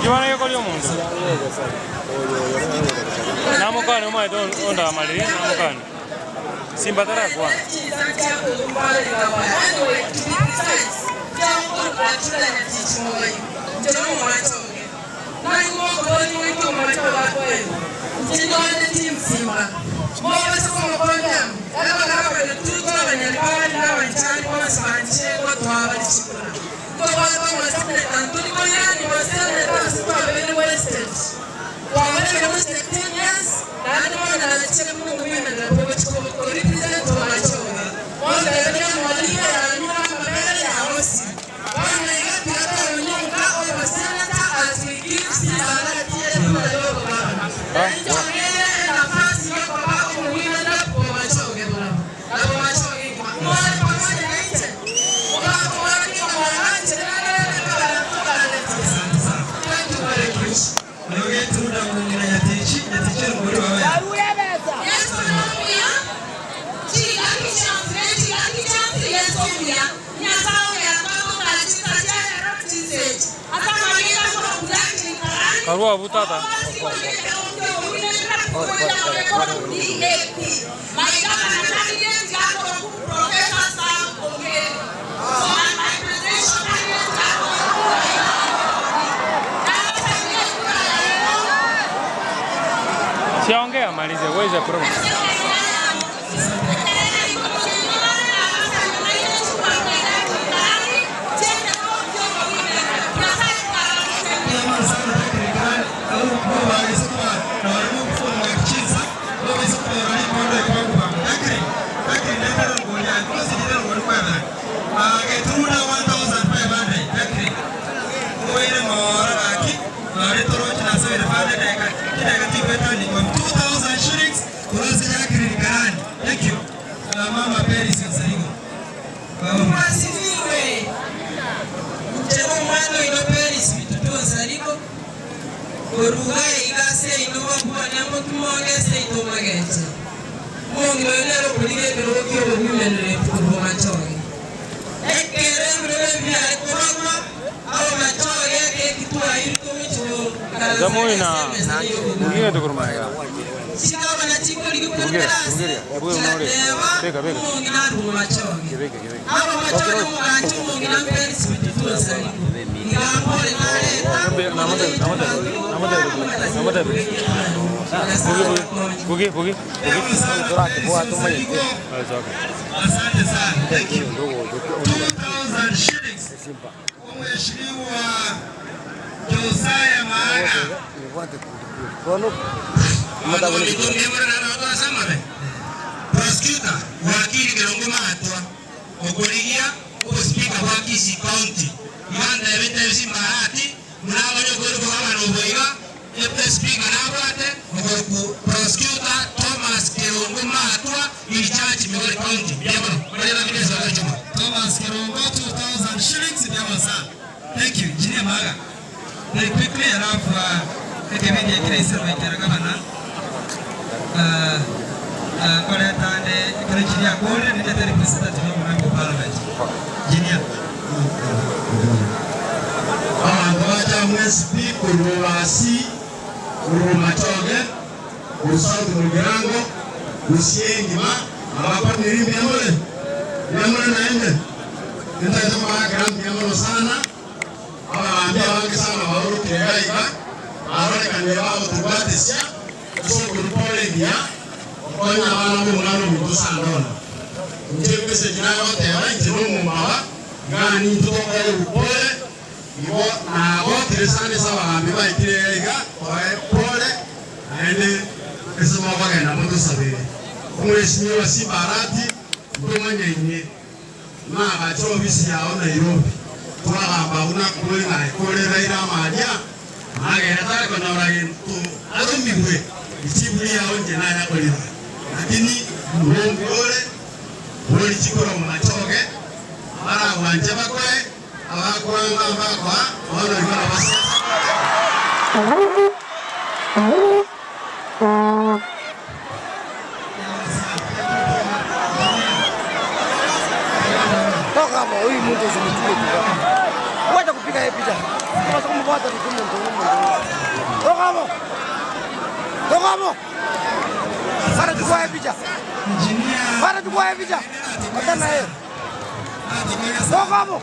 Kibana gekoria omonto. Namokane omanyete ondamariri namokane. Simba tarakwana. Karua abwo tata. Siaongee amalize, where is the problem? Mwasifiwe! Inche nomwana oino Peris Bitutu Onsarigo, korwa iga iga ase yaino bakwane mokimoge seito mwegenche. Omong'ina oyo nere okorigia ekerogo ki'obobimenereti korwa machoge. Ekero ebirogo ebi biare kobagwa, ababachoge ekeki twairwe togochia goikaransa Zamu ina ase emesa y'obogambi. bugire tukurumaya. Chigabana chikorigigwa Bugire, kera ase, bugiria, ebuya more. chigateba, Beka, beka. Omong'ina arwe machoge. Kebeke, kebeke. Ababachoge omogancha omong'ina Peris Bitutu Onsarigo. Iga mbore nareta, Namotebe, namotebe, namotebe, namotebe. Bugi, bugi, bugi, bugi. Asante sana. Thank you. 2000 shillings. Mheshimiwa Josiah Maaga. Prosecutor wakili Kerongo Maatwa okorigia obospika bwa Kisii County iga ntebete Simba Arati buna abonye okoirwa gavana obo iga espika nabwate okoruku Prosecutor Thomas Kerongo Maatwa in charge Migori County mbuya mono baria babire ase bagachoma. Thomas Kerongo 2000 shillings mbuya sana. Thank you. Engineer Maaga. Very quickly alafu uh, ekebindi ekire isero baikera gavana. Uh, uh, koreta ande ekero engineer akore nindete representative of member of parliament. Engineer. Abanto bacha mwesipi korwa Basi, korwa Machoge, korwa South Mugirango, Gusii engima, abakwanire mbuya more? Mbuya more naende? Nintagete kobaakera mbuya mono sana, abagambi abange sana baorokire iga iga, barorekanire bagotobwatisia ase okorua pole engiya, gokonya abana b'omwana ominto Sandona. Inche emessage nagoteba inche nomomaba, ng'a nintwe tokore obopole, igo nagokire sana ase abagambi baikire iga iga, tobae pole, naende ase mokogenda motosabere. Omweshimiwa Simba Arati, ntomanyainie, nagache ofisi yao Nairobi, twagamba buna kore ng'a kore Raila amaria, nagere tare konyora gento aromigwe, ichibu riao inche naya korira. Lakini omonto ore bori chikoro machoge, abaragwanche bakoe, abakwanga mbakoa, bono igo nabo siasa kore. Toka hapo, huyu mtu usimchukue tu. Wacha kupiga yeye picha. Kama sio kumfuata tu mtu mtu. Toka hapo. Toka hapo. Bana chukua yeye picha. Bana chukua yeye picha. Achana yeye. Toka hapo.